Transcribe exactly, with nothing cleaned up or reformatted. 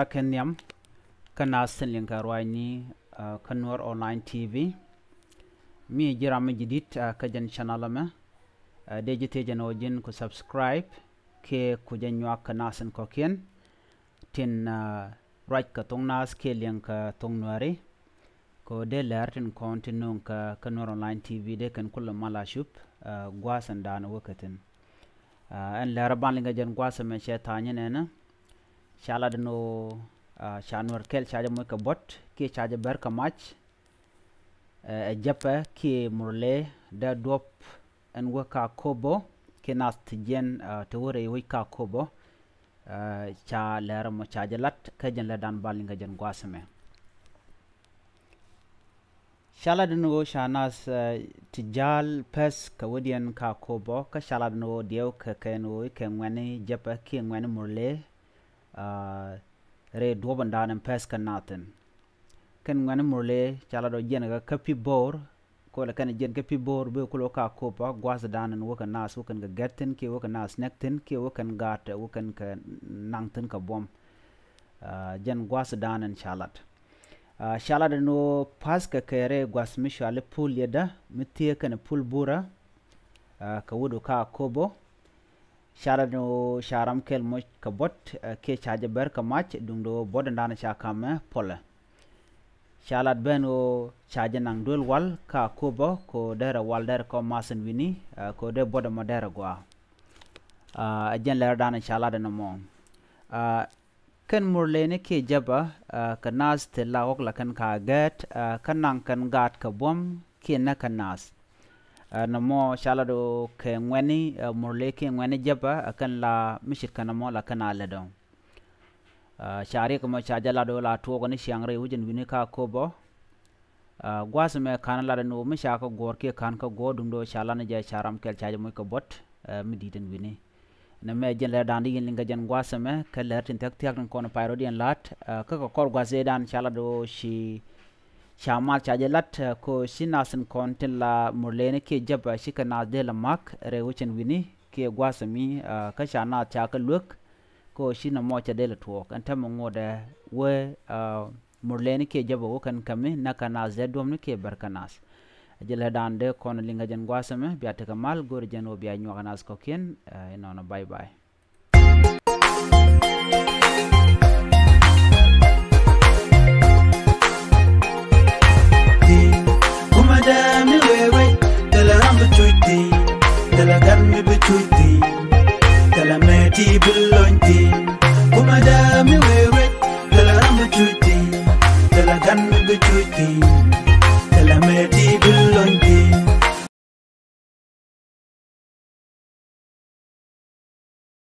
Kɛ nhiam kä naath tin liŋ kɛ ruaacni, ah, kä Nuer Online T V. Mi ji̱ ram mi ji̱ di̱t, ah, kä jɛn channel ɛmɛ. Ah, dee ji̱ thiec jɛn ɣöö ji̱n ku subscribe kiɛ ku jɛ nyuak kɛ naath tin kɔ̱kiɛn tin, ah, ruac kɛ thok naath kiɛ liŋ kɛ thok Nuɛri. Kɛ ɣöö dee lɛr tin kɔn tin nööŋ kä, kä Nuer Online T V dee kɛn kulɛ mal a cup, ah, gua̱a̱th ɛn da̱a̱n wä kä thi̱n. Ah, ɛn lɛr ban liŋ kɛ jɛn gua̱a̱th ɛmɛ cɛ tha̱a̱ŋ ni nɛnɛ. Ca lat ɛn ɣöö, ah, ca Nuɛr kɛl ca jɛ moc kɛ buɔ̱t kiɛ ca jɛ bɛr kɛ mac. Ɛ, ɛ Jɛpɛ kiɛ Murle dee duɔ̱p ɛn wä kä Akobo kiɛ naath ti jiɛn, ah, ti wä rɛy wec kä Akobo. Ah, ca lɛr ɛmɔ ca jɛ lat kä jɛn lɛ dan ban liŋ kɛ jɛn gua̱a̱th ɛmɛ. Ca lat ɛn ɣöö ca naath, ah, ti ja̱a̱l pɛth kɛ wädiɛn kä Akobo, kä ca lat ɛn ɣöö diɛw kɛ kɛn ɣöö i̱ kɛ ŋuɛ̈tni Jɛpɛ kiɛ ŋuɛ̈tni Murle, ah, rɛy duɔ̱ɔ̱p ɛn da̱a̱n ɛn pɛth kɛ naath thi̱n. Kɛn ŋuɛ̈tni Murle ca lat ɣöö jiɛn kɛ kä Pibor, kɛ ɣöö lɛ kɛn jiɛn kä Pibor, bɛ kulɛ wä kä Akobo, gua̱a̱th da̱a̱n ɛn wä kɛ naath, wä kɛn kɛ gɛ̈t thi̱n kiɛ wä kɛ naath näk thi̱n kiɛ wä kɛn gaat, wä kɛn kɛ naŋ thi̱n kɛ buɔ̱m. Ah, jɛn gua̱a̱th da̱a̱n ɛn ca lat. Ah, ca lat ɛn ɣöö pa̱th kɛ kɛ rɛy gua̱a̱th mi cɔal i̱ Pul Yɛtdä, mi thieek kɛnɛ Pul Burä, ah, kɛ wädu kä Akobo. Ca lat ɛn ɣöö ca ram kɛl moc kɛ buɔ̱t, ah, kiɛ ca jɛ bɛr kɛ mac, duundɛ ɣöö buɔ̱t ɛn da̱a̱n ca ka̱mɛ puɔlɛ. Ca lat bä ɛn ɣöö ca jɛ naŋ duel wal kä Akobo, kɛ ɣöö derɛ wal derɛ kɔ math ɛn wi̱ni, ah, kɛ ɣöö dee buɔ̱t ɛmɔ derɛ gɔaa. Ah, ɛ jɛn lɛr da̱a̱n ca lat ɛn ɛmɔ. Ah, kɛn Murleni kiɛ Jɛpɛ, ah, kɛ naath thil la ɣɔ̱k la kɛn ka gɛ̈t, ah, kä naŋ kɛn gaat kɛ buɔ̱m kiɛ näk kɛ naath. Ah, nɔmɔ ca lat ɣöö kɛ ŋuɛ̈tni, ah, Murle kiɛ ŋuɛ̈tni Jɛpɛ, ah, kɛn la mi ce̱tkɛ nɔmɔ la kɛn a lät ɔ. Ah, ca riɛk ɛmɔ ca jɛ lat ɣöö la tuɔɔk ni ciaŋ rɛy wec ɛn wi̱ni kä Akobo. Ah, gua̱a̱th ɛmɛ /ka̱n lat ɛn ɣöö mi ca kɛ guɔ̱ɔ̱r kiɛ /ka̱n kɛ guɔ̱ɔ̱r, duundɛ ɣöö ca lat ni jɛ ca ram kɛl ca jɛ moc kɛ buɔ̱t, ah, mi di̱i̱t ɛn wi̱ni. Nɛmɛ jɛn lɛr da̱a̱n di yɛn liŋ kɛ jɛn gua̱a̱th ɛmɛ, kɛ lɛr tin thia̱k thia̱k tin kɔn pay rɔ̱diɛn la̱t, ah, kä kɛ kɔr gua̱a̱th ëëdan ca lat ɣöö ci, ca mal ca jɛ lat, ah, kɛ ɣöö ci naath tin kɔn tin la Murleni kiɛ Jɛpɛ, ah, cikɛ naath dee la ma̱k rɛy wec ɛn wi̱ni kiɛ gua̱a̱th ɛmi, ah, kä ca naath ca kɛ luek, kɛ ɣöö ci nɔmɔ cɛ dee la tuɔɔk. Ɛn täämɛ ŋotdɛ wee, ah, Murleni kiɛ Jɛpɛ wä kɛn kämi, näk kɛ naath, dee duɔ̱mni kiɛ bɛr kɛ naath. Ɛ jɛn lɛr da̱a̱n dee kɔn liŋ kɛ jɛn gua̱a̱th ɛmɛ, bia tekɛ mal, go̱o̱rɛ jɛn ɣöö bia nyuak kɛ naath kɔ̱kiɛn, ah, inɔnɔ, bye bye. Kuma dee mi wee wec, thilɛ ram bi cuc thi̱n, thilɛ gan mi bi cuc thi̱n, thilɛ mëë ti bi lony thi̱n. Kuma dee mi wee wec, thilɛ ram bi cuc thi̱n, thilɛ gan mi bi cuc thi̱n.